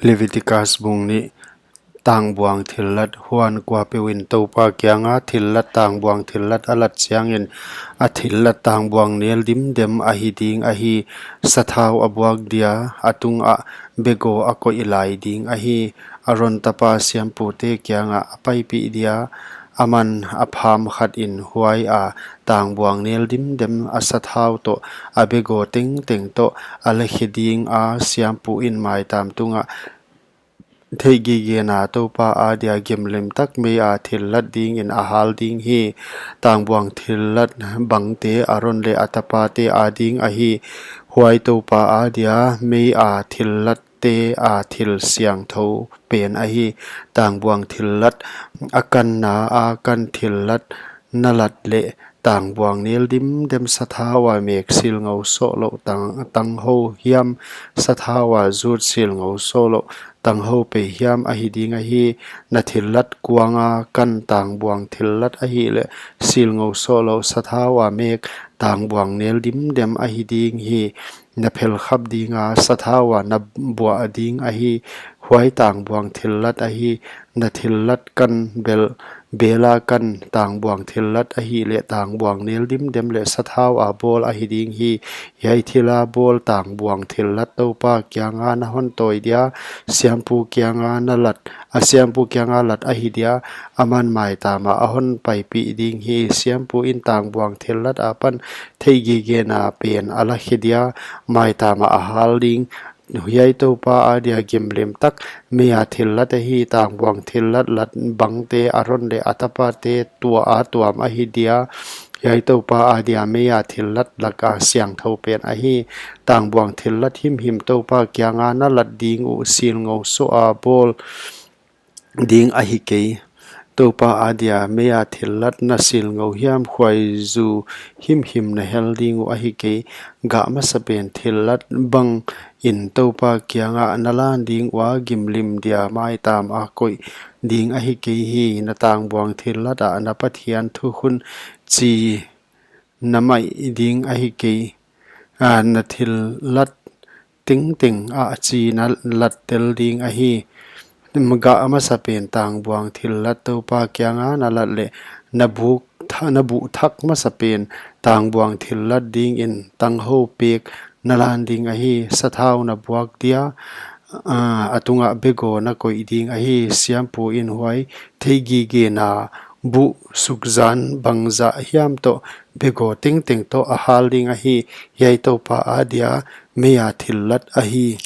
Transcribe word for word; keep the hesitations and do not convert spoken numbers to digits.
Leviticus bung nih. Tangbuang thillat. Huan kuapeuh in Toupa kianga thillat tangbuang thillat a lat chiangin, a thillat tangbuang nel dimdem ahi ding ahi. Sathau a buak dia, a tungah begaw a koih lai ding ahi. Aron tapa siampute kiangah a paipih dia, aman a pham khat in huai a tangbuang nel dimdem a sathau toh a begaw tengteng toh a la khe dinga, siampu in maitam tungah theihgigena Toupa adia gimlim tak mei a thillat dingin a hal ding hi. Tangbuang thillat bangte Aron leh a tapate ading ahi. Huai Toupa adia mei a thillatte a thil siangthou pen ahi. Tangbuang thillat a kanna a kan thillat na lat leh tangbuang nel dimdem sathau a mek silngou sohlouh tang, tanghou hiam, sathau a zut silngou sohlouh tanghou pei hiam ahi ding ahi. Na thillat kuanga kan tangbuang thillat ahihleh silngou sohlouh sathau a mek tangbuang nel dimdem ahi ding hi. Na phelkhap dinga sathau a na buah ding ahi. Huai tangbuang thillat ahi. Na thillat kan bel, bela kan tangbuang thillat ahihleh tangbuang nel dimdem leh sathau a bawl ahi ding hi. Hiai thila bawl tangbuang thillat Toupa kianga na hon tawi dia, siampu kianga na lat, a siampu kianga lat ahi dia, aman maitama a hon paipih ding hi. Siampu in tangbuang thillat apan theihgigena pen a la khe dia, maitama a hal ding. Hiai Toupa adia gimlim tak mei a thillat ahi. Tangbuang thillat lat bangte Aron leh a tapate tuah a tuam ahi dia. Hiai Toupa adia mei a thillat laka siangthou pen ahi. Tangbuang thillat himhim Toupa kianga na lat ding uh silngou soh a bawl ding ahi kei. Toupa adia mei a thillat na silngou hiam khuaizu himhim na hel ding uh ahi kei. Gah masapen thillat bangin Toupa kiangah na lan ding ua gimlim dia maitam a koih ding ahi kei hi. Na tangbuang thillat ah na Pathian thukhun chi na maih ding ahi kei. A, na thillat tengteng ah chi na lattel ding ahi. Gah masapen tangbuang thillat Toupa kianga na lat leh na buk tha-, na buh thak masapen tangbuang thillat dingin tanghou pek na lan ding ahi. Sathau na buak dia, a, a tungah begaw na koih ding ahi. Siampu in huai theihgigena buh sukzan bangzah hiam toh begaw tengteng toh a hal ding ahi. Hiai Toupa adia mei a thillat ahi.